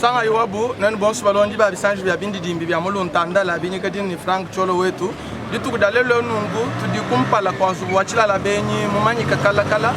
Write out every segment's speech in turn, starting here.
Sangayi wabu nenu bonso balondi ba bisanji bia bindidimbi bia mu luntandala binyika dina ni Franck Colo wetu. Dituku dia lelu nunku tudi kumpala kua nzubu wa tshilala benyi mumanyika kala kala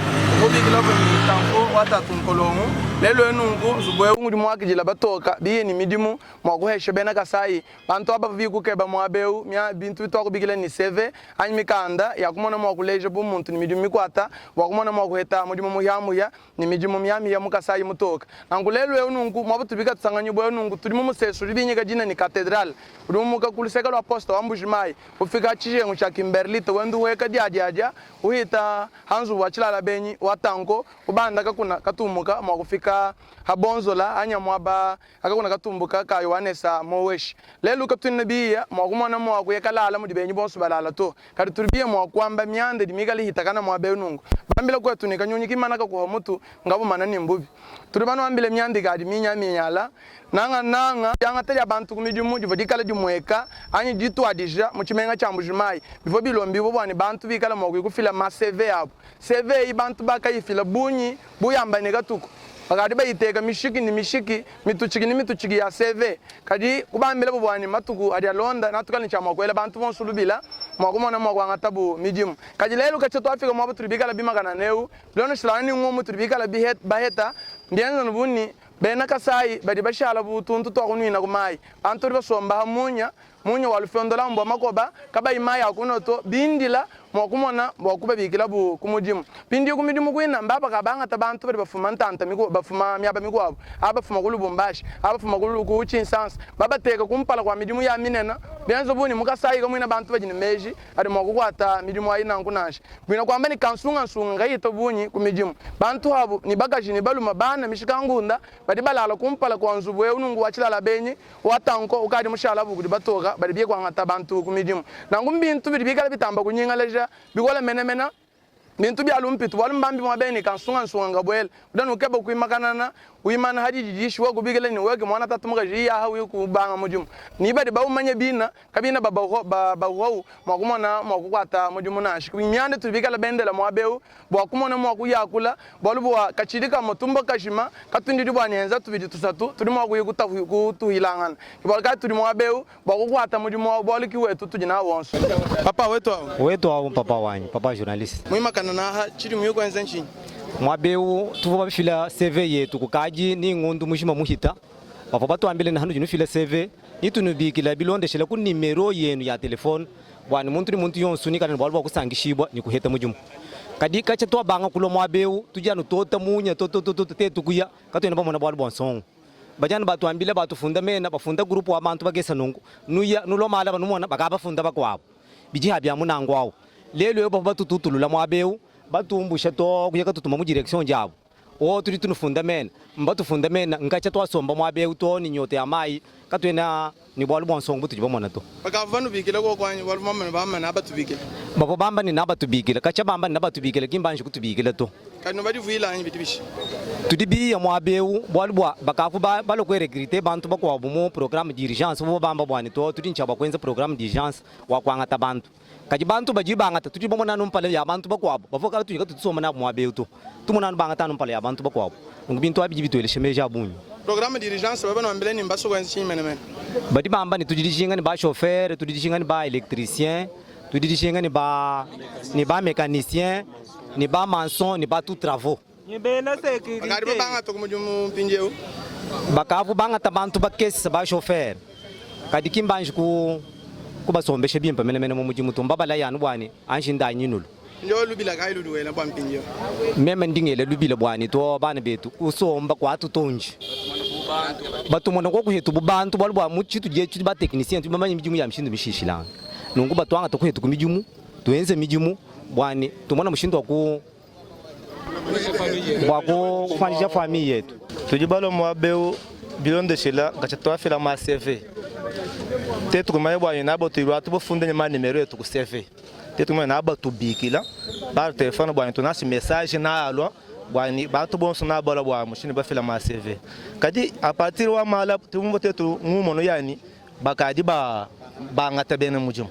ubikilabu ni Tanko wa Tatu Nkolongo. Lelu nunku nzubu eu ngudi muakidila batoka biye ni midimu mua kuhesha bena Kasai bantu aba bavua kukeba muaba eu mia bintu bituakubikila ni CV anyi mikanda ya kumona mua kuleja bu muntu ni midimu mikuata bua kumona mua kuheta mudimu muhiamuhia ni midimu miamiya mu Kasai mutoka. Nanku lelu eu nunku muaba tubika tusanganyibua eu nunku tudi mu musesu udi binyika dina ni cathedrale udi mumuka ku luseke lua poste wa Mbuji-Mayi ufika tshijengu tshia Kimberlite wenda uhueka diadiadia uhita ha nzubu wa tshilala benyi wa Tanko ubanda kakuna katumuka mua kufika ha Bonzola anya muaba akakuna katumbuka ka Yohanesa Moweshi. Lelu katuena biya mua kumona mua kuya kalala mudi benyi bonso balala to, kadi tudi biya mua kuamba mianda idi mikale ihitakana muaba eu nunku. Bambila kuetu ne kanyunyi kimana kakuha mutu ngabumana ne mbubi. Tudi banuambile mianda ikadi minyaminyala nangananga diangata dia bantu ku midimu divua dikala dimueka anyi dituadija mu tshimenga tshia Mbuji-Mayi. Bivua bilombibua bua ne bantu bikala mua kuya kufila ma CV abu. CV eyi bantu bakayifila bungi buyamba ne katuku. Bakadi bayiteka mishiki ne mishiki, mitutshiki ne mitutshiki ya CV. Kadi kubambilabu bua ne matuku adi alonda natukale ne tshia mua kuela bantu bonso lubila mua kumona mua kuangatabu midimu. Kadi lelu katshia tuafika muaba tudi bikala bimakanana eu, bilondeshilangana ne ngumu tudi bikala baheta, mbienza anu bu ne bena Kasai badi bashala bu tuntu tua kunuina ku mayi. Bantu badi basomba ha munya munya wa lufiondola mbua makoba, kabayi mayi a kunua to, bindila mua kumona bua kubabikilabu ku mudimu. Mpindieu ku midimu kuina, mbapa kabangata bantu badi bafuma ntanta miku, bafuma miaba mikuabu, aba bafuma ku Lubumbashi, aba bafuma ku, ku Tshinsansa, babateka kumpala kua midimu ya minene, bienza bu ne mu Kasai kamuena bantu badi ne meji adi mua kukuata midimu ayi nanku nansha. Buena kuamba ne kansungansunga kayita bungi ku midimu. Bantu abu, ne bakaji ne balume, bana, mishikangunda, badi balala kumpala kua nzubu eu nunku wa tshilala benyi, wa Tanko ukadi mushala bu kudi batoka badi biye kuangata bantu ku midimu. Nanku mbintu bidi bikala bitamba kunyingalaja bikole menemene, bintu bia lumpitu, bualu mbambi muaba ne kansungansunga nkabuela. Udi anu ukeba kuimakanana, wimana ha dididishi, wewe kubikila ne wewe ke muana tatu mukaji iya aha uye kubanga mudimu. Ne badi baumanye bina kabina babahuawu mua kumona mua kukuata mudimu nansha. Mianda tudi bikala bendela muaba eu bua kumona mua kuyakula, bualu bua katshidi kamue tumbo kajima katundidi bua nenza tubidi tusatu tudi mua kuya kutuhilangana. Ke bualu kayi tudi muaba eu bua kukuata mudimu au, bualu ki wetu tudi nawu onso. Papa wetu au. Wetu au papa wanyi, papa journaliste. Muimakana naha tshidi muye kuenza ntshinyi? Muaba eu tuvua bafila CV yetu kukadi ni ngondu mujima muhita, bavua batuambile ne hanudi nufila CV ni tunubikila bilondeshela ku nimero yenu ya telefone bua ne muntu ne muntu yonso nikale ne bualu bua kusankishibua ne kuheta mudimu. Kadi katshia tuabanga kulua muaba eu tudi anu tuota munya totototo tetu kuya katuena bamona bualu bua nsongo. Badi anu batuambila batufunda mena bafunda groupe wa bantu bakesa nunku nuya nulua malaba numona bakabafunda bakuabu bidi ha bia munangu au. Lelu eu bavua batututulula muaba eu batumbusha too kuya katutuma mu direction diabu. O tudi tunufunda mena, mbatufunda mena, nkatshia tuasomba muaba eu too ne nyota ya mayi, katuena ne bualu bua nsongo butudi bamona to. Bakavua banubikila koku anyi? Bualu bamue bamba ne, Nabatubikile. Bavua bamba ne, Nabatubikile. Katshia bamba ne, Nabatubikile, ki mbanji kutubikila to. Kadi nubadivuile anyi? Bidi bishi? Tudi biya muaba eu bualu bua bakavua balue kurekrite bantu bakuabu mu programme d'urgence. Bavua bamba bua ne, to tudi ne tshia bua kuenza programme d'urgence wa kuangata bantu. Kadi bantu badi bangata, tudi bamona anu mpala ya bantu bakuabu bavua katuyi katutusomba nabu muaba eu to. Tumona anu bangata anu mpala ya bantu bakuabu. Nunku bintu abi bidi bituelesha meji a bungi. Programme d'urgence badi banuambila ne, mbasue kuenza tshinyi menemene? Badi bamba ne, tudi dijinga ne ba-shofere, tudi dijinga ne ba-electricien, tudi dijinga ne ba ne ba-mecanicien, ne ba-maçon, ne ba tout travaux. Bakadi babangata ku mudimu mpindieu. Bakavua bangata bantu bakese ba-shofere, kadi ki mbanji kubasombesha bimpe menemene mu mudimu to. Mbabalaye anu bua ne, anji ndayi nyinulu. Ndio lubila kayi ludi wela bua mpindieu? Meme ndi ngela lubila bua ne, to bana betu, kusomba kuatutonji. Batumona koku hetu bu bantu, bualu bua mu tshitudi etshi tudi ba-technicien, tudi bamanye midimu ya mishindu mishilashilangane. Nunku batuangate ku hetu ku midimu, tuenze midimu bua ne, tumone mushindu wa ku bua kufuanyikija famille yetu. Tudi balua muaba eu bilondeshila katshia tuafila ma CV tetu kumanya bua nabo tulua tubafunda ne ma numero etu ku CV tetu kumanya nabo batubikila ba telefone bua tunasi message na alua bua ni bantu bonso na balua bua mushindu bafila ma CV kadi a partir wa mala tumvua tetu ngumono yani bakadi ba bangata bena mudimu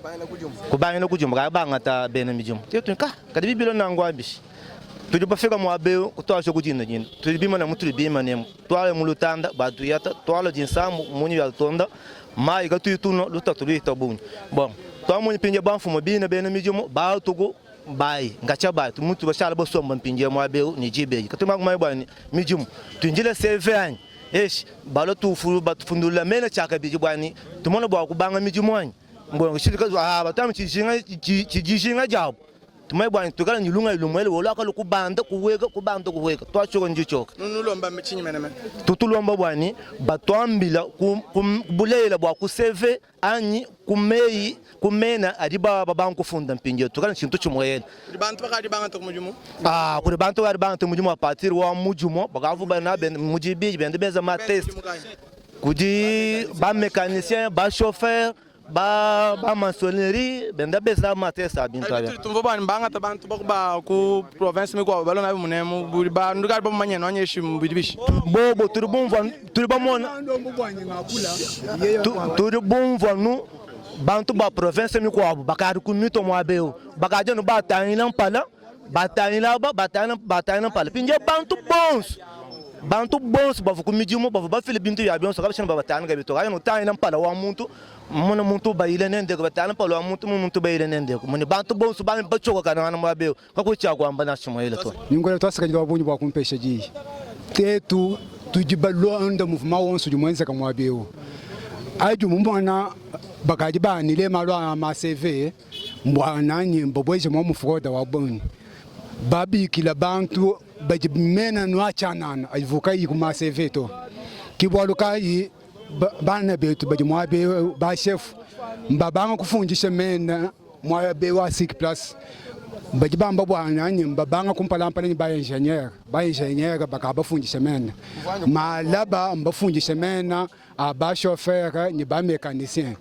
kubangila kudimu bakadi bangata bena midimu tetu ka kadi bibilo nangu abishi. Tudi bafika muaba eu kutuadija ku dinda dinda, tudi bimane mutudi bimanemu, tuale mu lutanda batuyata, tuala dinsambu munyi bia tutonda mayi katuyi tunua, lutatu luhita bungi. Bon, tuamonyi mpindie bamfumu bine bena midimu batuku bayi ngatshia bayi mutu bashala basomba mpindie muaba eu ne diba edi katuyi kumanya bua midimu tuindile CV anyi eshi balua tufu batufundulula mena tshiakabidi bua ni tumone bua kubanga midimu anyi mbongo batuambi tshijinga diabu. Tumanye bua tuikale ne lungenyi lumue luolu kalu kubanda kuhueka kubanda kuhueka tuatshoka nditshoka. Nulomba tshinyi menemene? Tutulomba bua ne batuambila ku, ku bulelela bua ku CV anyi ku meyi ku mena adi ba babanga kufunda mpindieu tuikale ne tshintu tshimuele. Kudi bantu bakadi bangata ku mudimu? Ah, kudi bantu bakadi bangata mudimu a partir wa mudimu bakavua bana benda mu dibidi benda benza ma test kudi ba mecanicien ba chauffeur Ba ba maçonnerie benda beza matesa a bintu abia. Tudi tumvua bua bangata bantu ba ba ku province mikuabu balua nabi munemu budi bantu kadi bamanye no anyi bidi bishi. Bobo tudi bumvua tudi bamona tudi bumvua nu bantu ba province mikuabu bakadi ku mito muaba eu bakadi anu batangila mpala batangila aba batangila batangila mpala pindieu bantu bonso Bantu bonso bavua ku midimu bavua bafile bintu bia bionso kabashana babatangila kabidi to. Kayena utangila mpala wa muntu, mona muntu ubayile nende, batangila mpala wa muntu, mona muntu ubayile nende. Mone bantu bonso bami batshiokakana muaba eu, kakuyi tshia kuamba nansha tshimue to. Ningola tuasakidila wa bungi bua kumpesha diyi. Tetu tudi balonda mouvement wonso udi muenzeka muaba eu. Adi mumona bakadi banile malu a ma CV mbua nanyi mbabueje mu fraude wa bungi. Babikila bantu badi mena nua tshianana avu kayi ku ma CV to. Ke bualu kayi bana betu badi muaba eu ba chef mbabanga kufundisha mena muaba eu wa six place badi bamba bua nanyi mbabanga kumpalampala ne ba ingenieur ba ingenieur bakabafundisha mena malaba mbafundisha mena a ba chauffeur ne ba mecanicien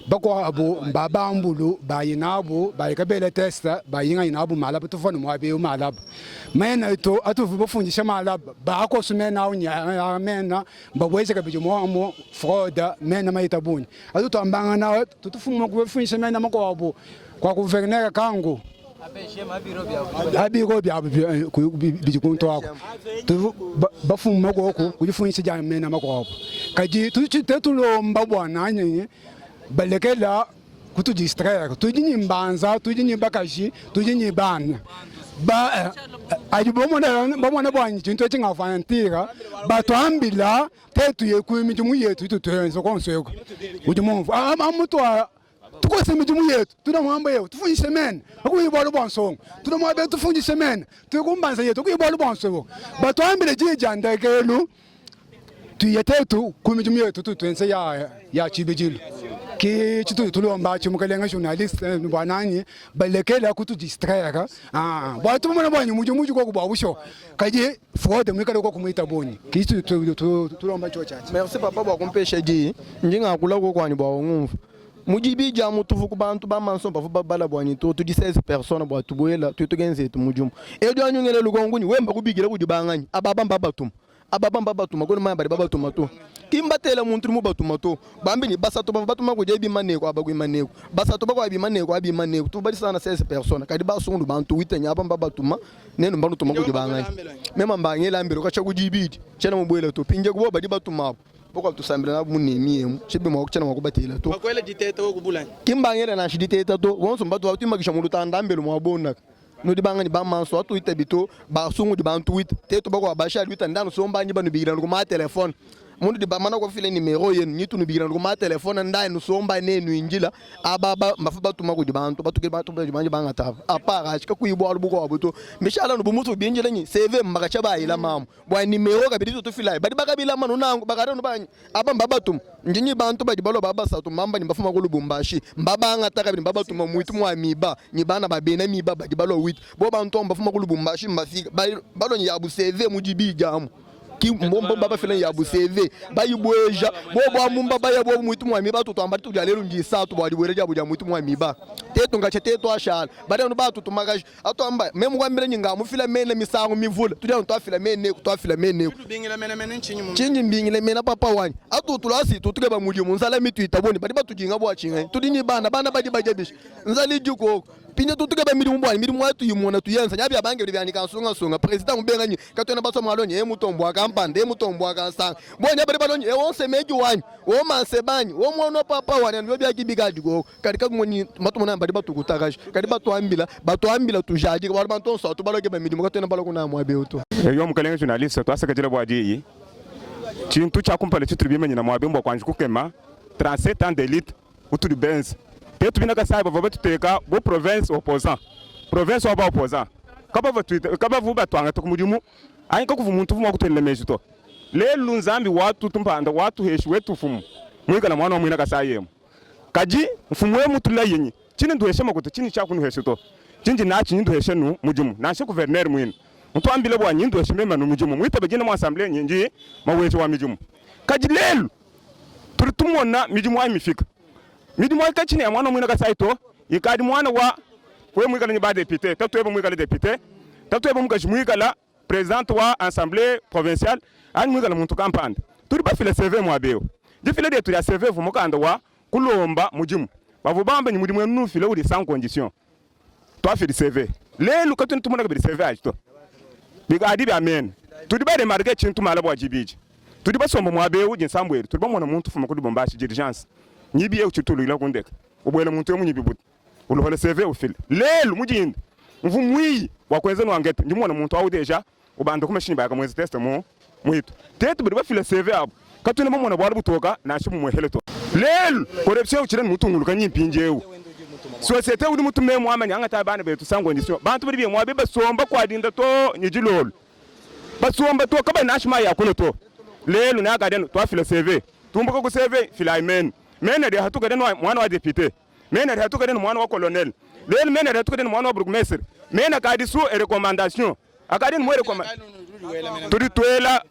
bakuabu mba bambulu bayi nabu bayi kabela test bayingayi nabu malaba tuvua ne muaba eu malaba mena etu atuvua bafundisha malaba bakosu mena au nya mena mbabueje kabidi muamu fraude mena maita bungi atu tuambangana tutufuma kubafundisha mena makuabu kwa gouverneur kangu abiro biabu bidi kuntu aku bafuma koku kudifunyisha dia mena makuabu kadi tetulomba bua nanyi balekela kutudistraire tudi ni mbanza tudi ni bakaji tudi ni bana ba adi bomona bomona bwanyi tshintu etshi ngavantira batuambila tetu yeku midimu yetu itu tuenza konso eku udi mumvua amutua Tukose midimu yetu tuna muamba yetu tufundishe mene akuyi bualu bua nsongo tuna muaba yetu tufundishe mene tukumbanza yetu akuyi bualu bua nsongo batuambile diyi dia ndekelu tuye tetu ku midimu yetu tutuenze ya ya tshibidilu ki tshitudi tulomba atshi mukalenga journaliste bua nanyi balekela kutudistraire ah bua tumona bua mudimu udi koku bua busho kadi fraude muikale koku muita bungi ki tshitudi tulomba tshiotshi atshi. Merci papa bua kumpesha diyi ndi ngakula kokuanyi bua ungumvua. Mu dibidi amu tuvua ku bantu ba manso bavua babala buanyi to tudi 16 personnes bua tubuela tuetu tukenza etu mudimu. Edi wanyi ungela lukonko nyi wemba kubikila kudi banganyi aba aba mbabatuma aba aba mbabatuma kwena manya badi babatuma to. Ki mbatela muntu udi mubatuma to. Bambi ne basatu bavua batuma kudi ebi maneko aba kuimaneko basatu bakuabu imaneko abi imaneko tuvua badisanga 16 personnes kadi basungulu bantu wita nyi aba mbabatuma nenu mbanutuma kudi banganyi. Mema mbangela mbelu katshia ku dibidi tshiena mubuela to pindieu bobu badi batuma abu. Bua tusambila nabu mu Nehemiya emu, tshibi mua kutshiena mua kubatela to. Bakuela diteta wewe kubulanya. Ki mbangela nansha diteta to. Bonso mbatu batuimakisha mu lutanda mbelu mua bonaka. Nudi banganyi ba manso atuitabi to, basungudi bantu wita. Tetu bakuabu bashali wita ndanu somba anyi banubikila ku ma telephone. Munudi bamana kufila numero yenu nyi tunubikila ku ma telephone ndayi nusomba nenu indila aba aba mbafu batuma kudi bantu batukile bantu badi banje bangata aba. A part ashi kakuyi bualu bukuabu to. Mbishala anu bu mutu binjila nyi CV mbakatsha bayila mamu. Bua nimero kabidi tutufilayi badi bakabilama nu nanku bakadi anu banyi aba mbabatuma njinyi bantu badi balua ba basatu mbamba ni mbafuma ku Lubumbashi mbabangata kabidi mbabatuma muitu mua miba ni bana ba bena miba badi balua wita bo bantu mbafuma ku Lubumbashi mbafika balua ni yabu CV mu dibidi amu ki mbombo mbabafila ni yabu CV bayibueja bobo amu mbabaya bobo muitu mua miba tutuamba dituku dia lelu ndisatu bua dibuela diabu dia muitu mua miba tetu ngatsha tetu ashala badi anu batutumakaja Atuamba, meme kuambila nyi ngamufila mena misangu mivule, tudi anu tuafila meneku, tuafila meneku. Tshinyi mbingile mena papa wanyi. Atutula asi tutukeba mudimu, nzala mituita boni, badi batudinga bua tshinganyi? Tudi nyi bana, bana badi badia bishi? Nzala idi koko. Mpindieu tudi tukeba midimu bua ne midimu ayi tuyimona tuyenza nya bia bange bia ni kansungasunga president ubenga nyi katuena basua mwalonyi e mutombo wa kampanda e mutombo wa kansanga bo nya badi balonyi e wonse meji wanyi wo manse banyi wo mwana papa wanyi anu bia kibikadi koko kadi kakumoni matumona badi batukutakaja kadi batuambila batuambila tujadika bualu bantu onso atu balokeba midimu katuena balokuna muaba eu to. Eyo mukalenge journaliste tuasakidila bua diyi. Tshintu tshia kumpala tshitudi bimanyina muaba eu mbua kuanji kukema 37 ans d'elite utudi benze. Tetu bena Kasai bavua batuteka bu province opposant, province wa ba opposant. Kabavua tuita, kabavua batuangata ku mudimu anyi kakuvua muntu uvua mua kutuelela meji to. Lelu Nzambi watutu mpanda watuheshi wetu mfumu muikala muana wa muena Kasai emu. Kadi mfumu eu mutulaye nyi tshini nduheshe makuta tshini tshia kunuhesha to. Tshindi natshi nyi nduheshe nu mudimu nansha gouverneur muine mutuambile bua nyi nduheshe mema nu mudimu muitabe dina mu assemblee nyi ndi maweja wa midimu. Kadi lelu tudi tumona midimu ayi mifika. Midimu ayi katshina ya muana wa muena Kasai to, ikadi muana wa wewe muikale ne ba depute, tatuebe muikale depute, tatuebe mukaji muikala presidente wa assemblee provinciale anyi muikale muntu kampanda. Tudi bafile CV muaba eu. Difila dietu dia CV uvua mukanda wa kulomba mudimu. Bavua bamba ne, mudimu wenu nufile udi sans condition. Tuafidi CV. Lelu katuena tumona kabidi CV ayi to. Bikadi bia mena. Tudi ba remarque tshintu mala bua dibidi. Tudi basomba muaba eu dinsambu edi, tudi bamona muntu ufuma ku Lubumbashi d'urgence. Nyibi eu tshitulukila ku ndeke. Ubuela muntu eu mu nyibi buta. Ulohola CV ufila. Lelu mu dinda mvua muiyi bua kuenza nu enquete, ndi mumona muntu au deja ubanda ku mashinyi bakamuenza test mu muitu. Tetu badi bafila CV abu katuena bamona bualu butoka nansha bumuehele to. Lelu corruption utshidi anu mutunguluka nyi mpindieu. Societe udi mutume muamanya angata bana betu sans condition. Bantu badi biye muaba basomba kua dinda too ne dilolo. Basomba to kabayi nansha mayi a kunua to. Lelu nakadi anu tuafila CV. Tumbuka ku CV filayi menu. Menu adi ahatuka adi anu muana wa depute. Mena adi hatuka ne muana wa colonel. Lelu mena adi hatuka ne muana wa bourgmestre. Mena akadi sous recommandation. Akadi ne mu recommandation. Tudi tuela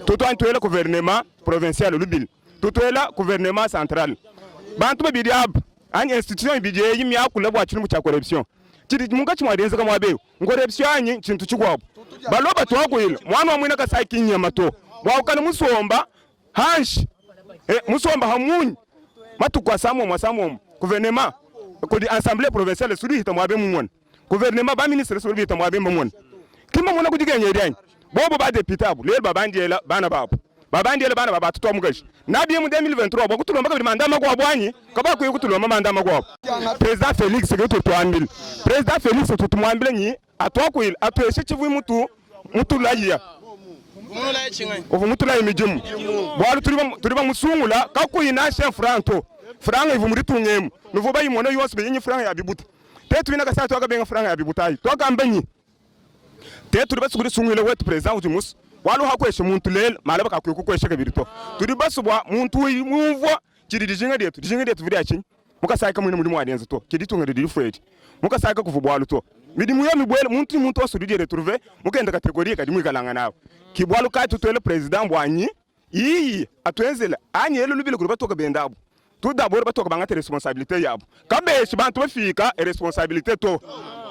tutu tuela gouvernement provincial lubili. Tutuela gouvernement central. Bantu babidi aba anyi institution ibidi eyi miakula bua tshilumbu tshia corruption. Tshidi munkatshi mua dienzeka muaba eu ncorruption anyi ntshintu tshikuabu. Balua batuakuila muana wa muena Kasai ki nyama to. Bua ukala musomba hanshi eh, musomba hamunyi matuku asamombo asamombo gouvernement kudi assemblée provinciale sudi hita muabe mumona gouvernement ba ministre sudi hita muabe mumona kimba mona kudi kenye dianyi bobo ba député abu lelo babandiela bana babu babandiela bana ba batutu mukaji nabi mu 2023 bua kutulomba kabidi manda makuabu anyi kabakuye kutulomba manda makuabu président Felix ke tutuambile président Felix tutumuambile nyi Atuakuile, atueshe tshivui mutu mutulaya. Uvua mutulaye midimu, bualu tudi bamusungula kakuyi nansha mfranga to. Mfranga ivua mu ditunga emu, nuvua bayimona yonso benyi mfranga ya bibuta. Tetu bena Kasai tuakabenga mfranga ya bibuta ayi, tuakamba nyi tetu tudi basue kudisunguila wetu president udi musue, bualu hakuesha muntu lelu, malaba kakuyi kukuesha kabidi to. Tudi basue bua muntu umvua tshidi dijinga dietu. Dijinga dietu dia tshinyi? Mu Kasai kamuena mudimu wa dienza to, ke ditunga didi difue edi. Mu Kasai kakuvua bualu to. Midimu yo mibuele, muntu ne muntu onso udi udiretrouver mu kende categorie kadi muikalangana awu. Ke bualu kayi tutuele president buanyi iyi atuenzele anyi elu lubila kudi batoke bende abu. Tout d'abord batoke bangate responsabilite yabu. Kabeshi bantu bafika responsabilite to.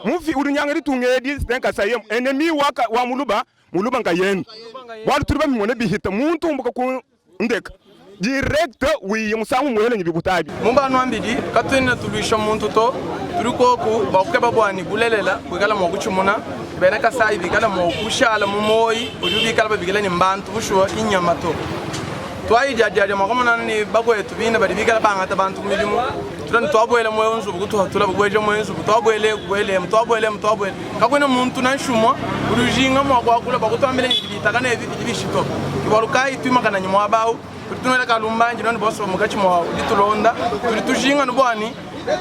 Mufi udi unyanga ditunga edi c'est un Kasaïen, ennemi wa, wa muluba, muluba nkayende. Bualu tudi bamimone bihita muntu umbuka ku ndeka direct wiye musangu muele ne bibuta abi. Mu bantu ambidi katuena tuluisha muntu to, tudi koku bua kukeba buani bulelela buikala mua kutshimuna bena Kasai bikala mua kushala mu moyi udi bikala babikila ne mbantu bushuwa ki nyama to. Tuayidiadiadia mua kumonana ne bakuetu bine badi bikala bangata bantu ku midimu tuta tuabuela mu nzubu kutuhatula kubueja mu nzubu tuabuele kubuelemu tuabuelemu tuabuele Kakuena muntu nansha umue udi ujinga mua kuakula bua kutuambila ne bidi bitakane ebi bidi bishi to. Ke bualu kayi tuimakana ne muaba au, tudi tunuela kalumbandi nuenu bonso ba munkatshi mua ditulonda. Tudi tujinga anu bua ne,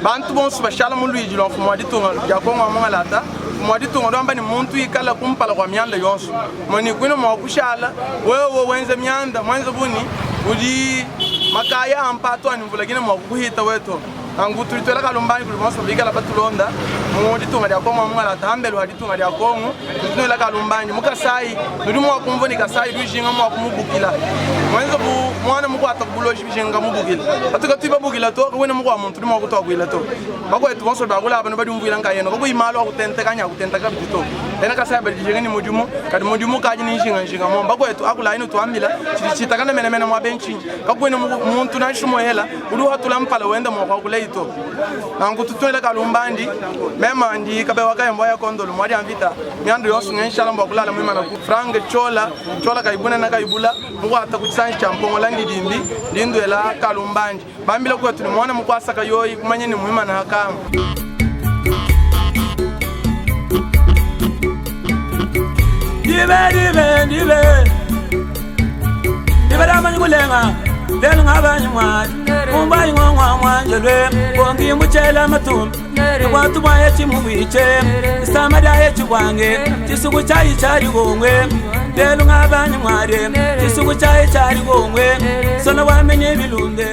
bantu bonso bashala mu luidi lua mfumu wa ditunga dia Kongo wa mungalata. Mfumu wa ditunga udi wamba ne, muntu ikala kumpala kua mianda yonso, mue ne kuena mua kushala wewe wenza mianda muenze bu ne udi makaya a mpatu anyi mvula kena mua kukuhita wewe to. Nanku tudi tuela kalumbandi kudi bonso bikala batulonda mu ditunga dia Kongo mungalata hambelu ha ditunga dia Kongo. Tudi tunuela kalumbandi mu Kasai, nudi mua kumvua ne Kasai udi ujinga mua kumubukila muenza bu muana mukuata ku buloji bijinga mubukila. Patuka tudi babukila to kakuena mukua muntu udi mua kutuakuila to. Bakuetu bonso bakula aba nubadiumvuila nkayenu kakuyi malu a kutenteka anyi a kutenteka kabidi to. Bena Kasai badi dijinga ne mudimu, kadi mudimu ukadi ne njinganjinga. Momba kwetu akulayi nutuambila tshidi tshitakana menemene muaba ntshinyi? Kakuena muntu nansha umuehela udi uhatula mpala wenda mua kuakulayi to. Nanku tutuela kalumbandi, mema ndi Kabewa Kayembo ya Kondolo muadi ya mvita miandu yonso ngenshala mbua kulala muimana ku Frank Ciola, Ciola kayi bunene kayi bula, mukuata ku tshisanji tshia Mpongola ndidimbi, ndi nduela kalumbandi. Bambila kwetu ne muana mukuasaka yoyi kumanya ne muimana akanga. Dibe dibe dibe dibe damanyi kulenga lelu ngabanyi mwa mumbai ngongwa mwanjelwe bongi muchela matumbi nikwatu bwaye chimuwiche isama lyaye chibwange chisuku chayi chali gongwe lelu ngabanyi mwale chisuku chayi chali gongwe sono wamenye bilunde.